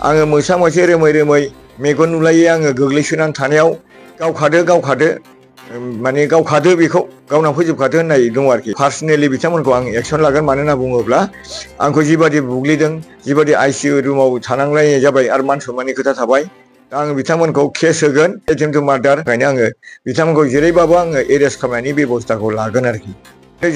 आङो मोसा मोसे रोमै रोमै मेगन नुलायै आङो गोग्लैसोनानै थानायाव गावखादो माने गावखादो बेखौ गावना फोजोबखादो होननाय दङ आरोखि। पार्सनेलि बिथांमोनखौ आं एक्सन लागोन, मानो होनना बुङोब्ला आंखौ जिबादि बुग्लिदों, जिबादि आइसिइउ रुमाव थानांलायनाय जाबाय आरो मान सन्माननि खोथा थाबाय, दा आङो बिथांमोनखौ केस होगोन एटेम्प्ट टु मार्डार। ओंखायनो आङो बिथांमोनखौ जेरैबाबो आङो एरेस्ट खालामनायनि बेब'स्थाखौ लागोन आरोखि।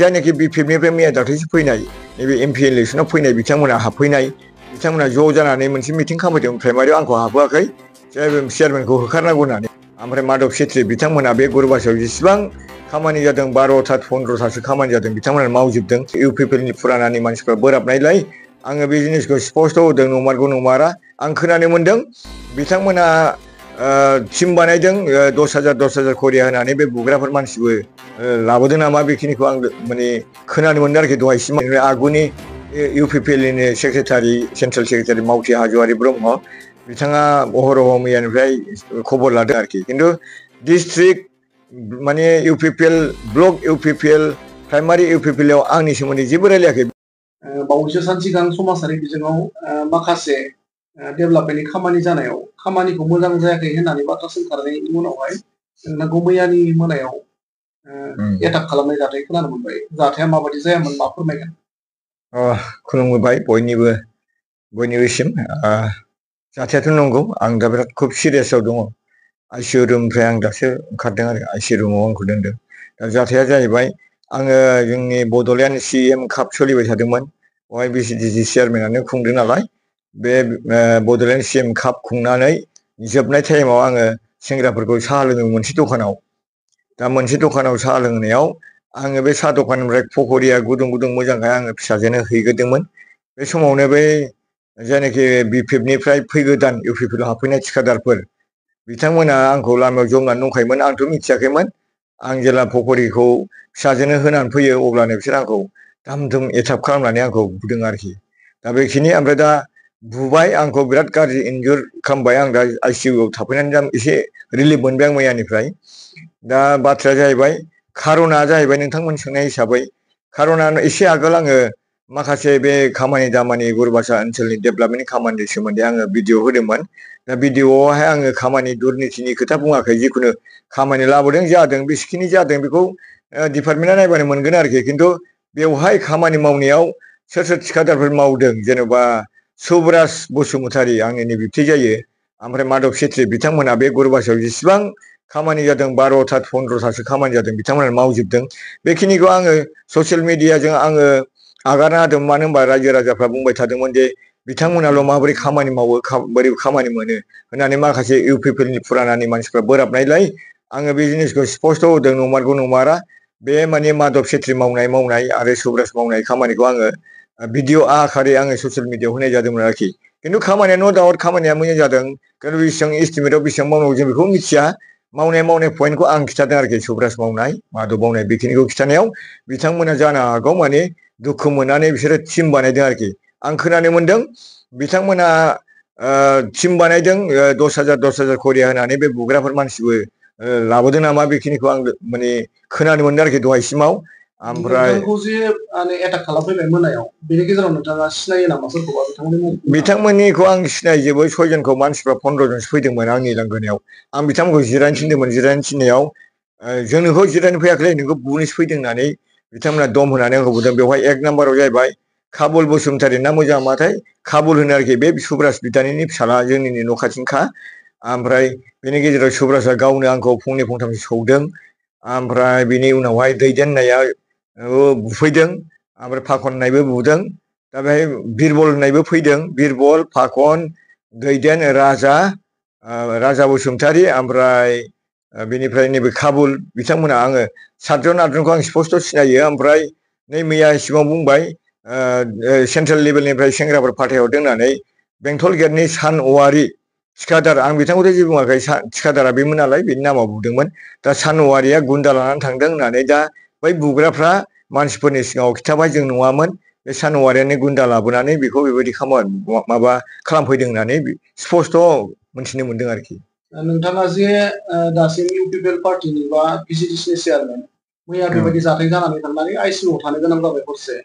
जायनाखि बिपिएफनिफ्राय मैया दाख्लैसो फैनाय नैबे एमपि इलेक्सनाव फैनाय बिथांमोना हाबफैनाय, बिथांमोना ज' जानानै मोनसे मिटिं खालामदों प्राइमारियाव, आंखौ हाबहोआखै चेयारमेनखौ होखारनांगौ होननानै। ओमफ्राय माधब सेट्रि बिथांमोना बे गुरुबासायाव जेसेबां खामानि जादों 12टा 15टासो खामानि जादों बिथांमोना मावजोबदों। इउपिपिएलनि फुरानानि मानसिफ्रा बोराबनायलाय आङो बे जिनिसखौ स्पस्ट होदों, नंमारगौ नंमारा। आं खोनानो मोन्दों बिथांमोना टिम बानायदों 10,000 करिया होनानै बे बुग्राफोर मानसिबो लाबोदों नामा, बेखिनिखौ आं माने खोनानो मोन्दों आरोखि दहायसिम। आगुनि इउपिपिएलनि सेक्रेटारि, सेन्ट्रेल सेक्रेटारि मावथि हाज'वारि ब्रह्म बिथाङा अहरह मैयानिफ्राय खबर लादों आरोखि। खिन्थु डिस्ट्रिक्ट माने इउपिपिएल ब्लक इउपिपिएल प्राइमारि इउपिपिएलआव आंनि सोमोन्दै जेबो रायलायाखै। बावैसो सान सिगां समाजारि बिजोङाव माखासे डेभेलपमेन्टनि खामानि जानायाव खामानिखौ मोजां जायाखै होननानै बाथ्रा सोंखारनायनि उनावहाय नोंथांखौ मैयानि मोनायाव एटाक खालामनाय जाथाय खोनानो मोनबाय। जाथाया माबायदि जायामोन, मा फोरमायगोन? खुलुमबाय बयनिबोसिम। जाथायाथ' नंगौ, आं दा बिराद खुब सिरियासआव दङ। आइसिइउ रुमनिफ्राय आं दासो ओंखारदों आरो आइसिइउ रुमाव आंखौ दोनदों। दा जाथाया जाहैबाय, आङो जोंनि बड'लेण्ड CM काप सोलिबाय थादोंमोन, बेवहाय BCDC चेयारमेनानो खुंदों नालाय। बे बड'लेण्ड CM काप खुंनानै जोबनाय टाइमाव आङो सेंग्राफोरखौ साहा लोङो मोनसे दखानाव। दा मोनसे दखानाव साहा लोंनायाव आङो बे साहा दखाननिफ्राय पकरिया गुदुं गुदुं मोजांखाय आङो फिसाजोनो हैग्रोदोंमोन। बे समावनो बै जायनाखि बिपिएफनिफ्राय फैगोदान इउपिपिएलआव हाबफैनाय थिखादारफोर बिथांमोना आंखौ लामायाव जमनानै दंखायोमोन, आंथ' मिथियाखैमोन। आं जेला पकरिखौ फिसाजोनो होनानै फैयो अब्लानो बिसोर आंखौ दाम दुम एटाक खालामनानै आंखौ बुदों आरोखि। दा बेखिनि, ओमफ्राय दा बुबाय आंखौ, बिराद गाज्रि इनजुर खालामबाय। आं दा आइसिइउआव थाफैनानै दा एसे रिलिफ मोनबाय आं मैयानिफ्राय। दा बाथ्राया जाहैबाय, खार'ना जाहैबाय नोंथांमोन सोंनाय हिसाबै, खार'ना एसे आगोल आङो माखासे बे खामानि दामानि गुरुबासा ओनसोलनि डेभेलपमेन्टनि खामानिनि सोमोन्दै आङो भिडिअ होदोंमोन। दा भिडिअआवहाय आङो खामानि दुर्नितिनि खोथा बुङाखै, जिखुनु खामानि लाबोदों जादों, बेसेखिनि जादों बेखौ डिपार्टमेन्टआ नायबानो मोनगोन आरोखि। खिन्थु बेवहाय खामानि मावनायाव सोर सोर थिखादारफोर मावदों, जेन'बा सुब्रास बसुमतारी आंनिनो बिबथै जायो, ओमफ्राय माधब सेट्रि बिथांमोना बे गुरुबासायाव जेसेबां खामानि जादों 12टा 15टासो खामानि जादों बिथांमोना मावजोबदों। बेखिनिखौ आङो ससियेल मिडियाजों आङो आगारना होदों। मानो होनबा रायजो राजाफ्रा बुंबाय थादोंमोन जे बिथांमोनाल' माबोरै खामानि मावो, बोरै खामानि मोनो होननानै माखासे इउपिपिएलनि फुरानानि मानसिफ्रा बोराबनायलाय आङो बे जिनिसखौ स्पस्ट होदों, नंमारगौ नंमारा। बे माने माधब सेट्रि मावनाय आरो सुब्रास मावनाय खामानिखौ आङो भिडिअ आकारै आङो ससियेल मिडियाआव होनाय जादोंमोन आरोखि। खिन्थु खामानिया न' डाउट खामानिया मोजां जादों, खिन्थु बेसेबां एस्टिमेटआव बेसेबां मावनांगौ जों बेखौ मिथिया। मावनाय पइन्टखौ आं खिन्थादों आरोखि, सुब्रास मावनाय, माधब मावनाय, बेखिनिखौ खिन्थानायाव बिथांमोना जानो हागौ माने दुखु मोननानै बिसोरो टिम बानायदों आरोखि। आं खोनानो मोन्दों बिथांमोना टिम बानायदों 10,000 करिया होनानै बे बुग्राफोर मानसिबो लाबोदों नामा, बेखिनिखौ आं माने खोनानो मोन्दों आरोखि दहायसिमाव। ओमफ्राय नोंथांखौ जे एटाक खालामफैबाय मोनायाव, बेनि गेजेराव नोंथाङा सिनायो नामा सोरखौबा? बिथांमोननिखौ आं सिनायजोबो, 6 जनखौ। मानसिफ्रा 15 जनसो फैदोंमोन आंनि लांगोनायाव। आं बिथांमोनखौ जिरायनो थिनदोंमोन, जिरायनो थिननायाव जोंनोखौ जिरायनो फैयाखै, नोंखौ बुनोसो फैदों होननानै बिथांमोना दम होनानै आंखौ बुदों। बेवहाय 1 नाम्बाराव जाहैबाय काबुल बसुमतारी ना मोजां माथाय, काबुल होनो आरोखि, बे सुब्रास बिदानिनि फिसाला, जोंनिनो न' खाथिनिखा। ओमफ्राय बेनि गेजेराव सुब्रासा गावनो आंखौ फंनै फंथामसो सौदों। ओमफ्राय बेनि उनावहाय दैदेननाया बुफैदों, ओमफ्राय फाखन होननायबो बुदों। दा बेहाय बिरबल होननायबो फैदों, बिरबल, फाखन, दैदेन, राजा बसुमतारी, ओमफ्राय बेनिफ्राय नैबे काबुल बिथांमोना। आङो 7 जन 8 जनखौ आं स्पस्ट सिनायो। ओमफ्राय नै मैया सिगाङाव बुंबाय सेन्ट्रेल लेभेलनिफ्राय सेंग्राफोर फाथायहरदों होननानै, बेंटल गेटनि सानवारि थिखादार, आं बिथांखौथ' जेबो बुङाखै, थिखादारा बेमोन नालाय बेनि नामाव बुदोंमोन। दा सानवारिया गुन्दा लानानै थांदों होननानै दा बै बुग्राफ्रा मानसिफोरनि सिगाङाव खिन्थाबाय, जों नङामोन, बे सानवारियानो गुन्दा लाबोनानै बेखौ बेबायदि माबा खालामफैदों होननानै स्पस्ट मोनथिनो मोन्दों आरोखि। नोंथाङा जे दासिम इउपिपिएल पार्टिनि बा BCDCनि चेयारमेन, मैया बेबायदि जाथाय जानानै थांनानै आइसिइउआव थानो गोनां जाबाय हरसे।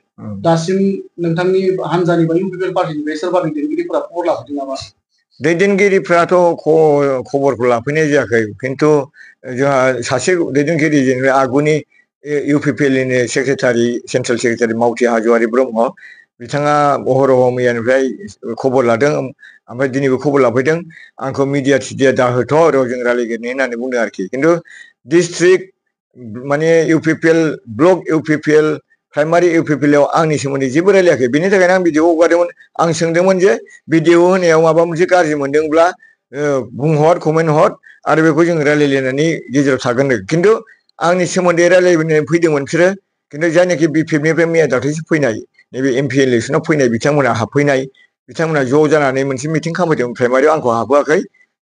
दासिम नोंथांनि हानजानि बा इउपिपिएल पार्टिनिफ्राय सोरबा दैदेनगिरिफोरा खबर लाफैदों नामा? दैदेनगिरिफ्राथ' खबरखौ लाफैनाय जायाखै खिन्थु जोंहा सासे दैदेनगिरि जेनेबा आगुनि इउपिपिएलनिनो सेक्रेटारि सेन्ट्रेल सेक्रेटारि मावथि हाज'वारि ब्रह्म बिथाङा अहरह मैयानिफ्राय खबर लादों ओमफ्राय दिनैबो खबर लाफैदों आंखौ मिडिया थिडिया दाहोथ' र' जों रायलायगोन होननानै बुंदों आरोखि खिन्थु डिस्ट्रिक्ट माने UPPL block UPPL primary UPPL आव आंनि सोमोन्दै जेबो रायलायाखै बेनि थाखायनो आं भिडिअ हगारदोंमोन आं सोंदोंमोन जे भिडिअ होनायाव माबा मोनसे गाज्रि मोनदोंब्ला बुंहर कमेन्ट हर आरो बेखौ जों रायलायलायनानै गेजेराव थागोन खिन्थु आंनि सोमोन्दै रायलायनो फैदोंमोन बिसोरो खिन्थु जायनाखि बिपिएफनिफ्राय मैया दाख्लैसो फैनाय नैबे एमपि इलेक्सनाव फैनाय बिथांमोना हाबफैनाय बिथांमोना ज' जानानै मोनसे मिटिं खालामफैदों प्राइमारियाव आंखौ हाबहोआखै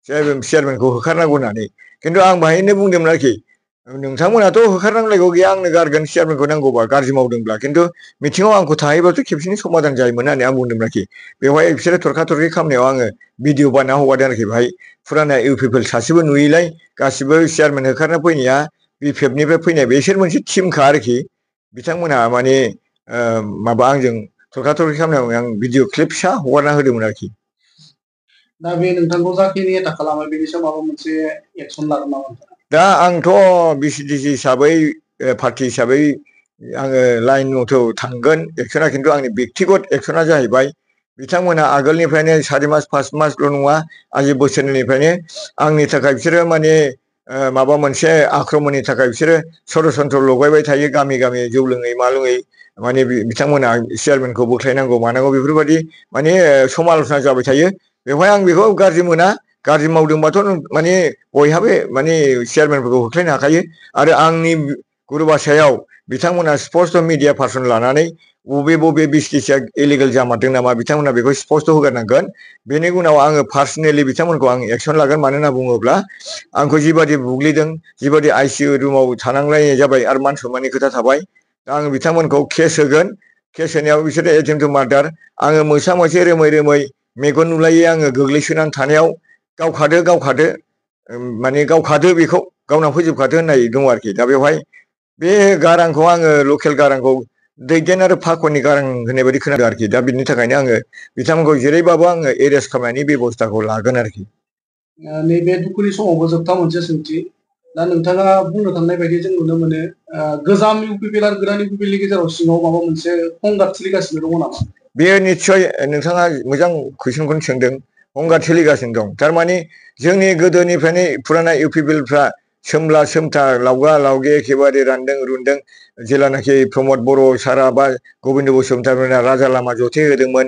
चेयारमेनखौ होखारनांगौ होननानै खिन्थु आं बाहायनो बुंदोंमोन आरोखि नोंथांमोनाथ' होखारनांलायगौ गैया आंनो गारगोन चेयारमेनखौ नांगौबा गाज्रि मावदोंब्ला खिन्थु मिटिङाव आंखौ थाहैबाथ' खेबसेनि समाधान जायोमोन होननानै आं बुंदोंमोन आरोखि बेवहाय बिसोरो थरखा-थरखि खालामनायाव आङो भिडिअ बानायना हगारदों आरोखि बेहाय फुराना इउपिपिएल सासेबो नुयैलाय गासिबो चेयारमेन होखारना फैनाया बिपिएफनिफ्राय फैनाय बिसोर मोनसे टिमखा आरोखि बिथांमोनहा माने माबा आंजों थरखा-थरखि खालामनायाव आं भिडिअ क्लिप फिसा हगारना होदोंमोन आरोखि दा बे नोंथांखौ जाखिनि एटाक खालामो बेनि सायाव माबा मोनसे एक्सन लागोन नामा नोंथाङा? दा आंथ' बिसिडिसि हिसाबै पार्टि हिसाबै आङो लाइन मथेआव थांगोन एक्सना खिन्थु आंनि बेक्तिगत एक्सना जाहैबाय बिथांमोना आगोलनिफ्रायनो 4 मास 5 मासल' नङा आजि बोसोरनिफ्रायनो आंनि थाखाय बिसोरो माने माबा मोनसे आक्रमणनि थाखाय बिसोरो षड्यन्त्र लगायबाय थायो गामि गामि जौ लोङै मा लोङै माने बिथांमोना चेयारमेनखौ बोख्लायनांगौ मानांगौ बेफोरबायदि माने समाल'सना जाबाय थायो बेवहाय आं बेखौ गाज्रि मोना गाज्रि मावदोंबाथ' माने बयहाबो माने चेयारमेनफोरखौ होख्लायनो हाखायो आरो आंनि गुरुबासायाव बिथांमोना स्पस्ट मिडिया पार्सन लानानै बबे बिसटिसिया इलिगेल जामारदों नामा बिथांमोना बेखौ स्पस्ट होगारनांगोन बेनि उनाव आङो पार्सनेलि बिथांमोनखौ आं एक्सन लागोन मानो होनना बुङोब्ला आंखौ जिबादि बुग्लिदों जिबादि आइसिइउ रुमाव थानांलायनाय जाबाय आरो मान सनमाननि खोथा थाबाय दा आङो बिथांमोनखौ केस होगोन केस होनायाव बिसोरो एटेम्प टु मार्डार आङो मोसा मोसे रोमै रोमै मेगन नुलायै आङो गोग्लैसोनानै थानायाव गावखादो माने गावखादो बेखौ गावनाव फोजोबखादो होननाय दङ आरोखि दा बेवहाय बे गारांखौ आङो लकेल गारांखौ दैदेन आरो फाखननि गारां होननाय बायदि खोनादों आरोखि दा बिनि थाखायनो आङो बिथांमोनखौ जेरैबाबो आङो एरेस्ट खालामनायनि बेब'स्थाखौ लागोन आरोखि नैबे दुखुनि समावबो जोबथा मोनसे सोंथि दा नोंथाङा बुंनो थांनाय बायदि जों नुनो मोनो गोजाम इउपिपिएल आरो गोदान इउपिपिएलनि गेजेराव सिङाव माबा मोनसे हंगार सोलिगासिनो दङ नामा? बेयो निस्सय नोंथाङा मोजां कुइसनखौनो सोंदों हंगार सोलिगासिनो दं थारमाने जोंनि गोदोनिफ्रायनो फुराना इउपिपिएलफ्रा सोमला सोमथा लावगा लावगे एखेबारे रानदों रुनदों जेलानाखि प्रमद बर' सारा बा गबिन्द बसुमतारीमोना राजा लामा जथे होदोंमोन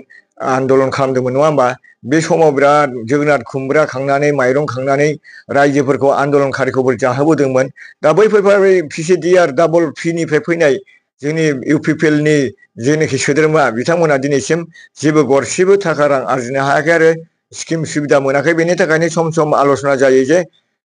आन्दलन खालामदोंमोन नङा होमबा बे समाव बिराद जोगोनार खुमब्रा खांनानै माइरं खांनानै रायजोफोरखौ आन्दलनकारिखौबो जाहोबोदोंमोन दा बैफोर पिसिडिआर डाबल पिनिफ्राय फैनाय जोंनि इउपिपिएलनि जेनाखि सोद्रोमा बिथांमोना दिनैसिम जेबो गरसेबो थाखा रां आरजिनो हायाखै आरो स्किम सुबिदा मोनाखै बेनि थाखायनो सम सम आल'सना जायो जे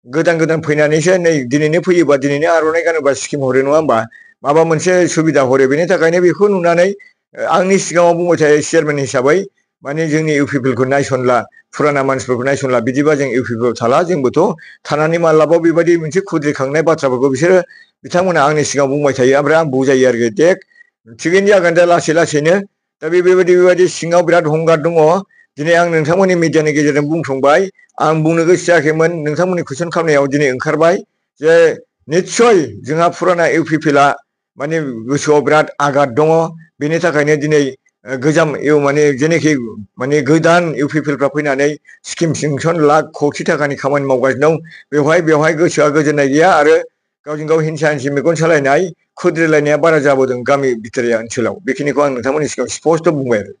गोदान फैनानैसो नै दिनैनो फैयोबा दिनैनो आर'नाइ गानोबा स्किम हरो नङा होमबा माबा मोनसे सुबिदा हरो बेनि थाखायनो बेखौ नुनानै आंनि सिगाङाव बुंबाय थायो चेयारमेन हिसाबै माने जोंनि इउपिपिएलखौ नायसनला फुराना मानसिफोरखौ नायसनला बिदिबा जों इउपिपिएल थाला जोंबोथ' थानानै मालाबा बेबायदि मोनसे खुद्रिखांनाय बाथ्राफोरखौ बिसोरो बिथांमोना आंनि सिगाङाव बुंबाय थायो ओमफ्राय आं बुजायो आरोखि देख थिगैनो जागोन दा लासैनो दा बेबायदि सिङाव बिराद हंगार दङ दिनै आं नोंथांमोननि मिडियानि गेजेरजों बुंफ्लांबाय आं बुंनो गोसो जायाखैमोन नोंथांमोननि कुइसन खालामनायाव दिनै ओंखारबाय जे निस्सय जोंहा फुराना इउपिपिएलआ माने गोसोआव बिराद आघात दङ बेनि थाखायनो दिनै गोजाम माने जेनाखि माने गोदान इउपिपिएलफ्रा फैनानै स्किम सेंसन लाख कौटि थाखानि खामानि मावगासिनो दं बेवहाय गोसोआ गोजोननाय गैया आरो गावजों गाव हिंसा हिंसि मेगन सालायनाय खुद्रिलायनाया बारा जाबोदों गामि बिथोरिया ओनसोलाव बेखिनिखौ आं नोंथांमोननि सिगाङाव स्पस्ट' बुंबाय आरो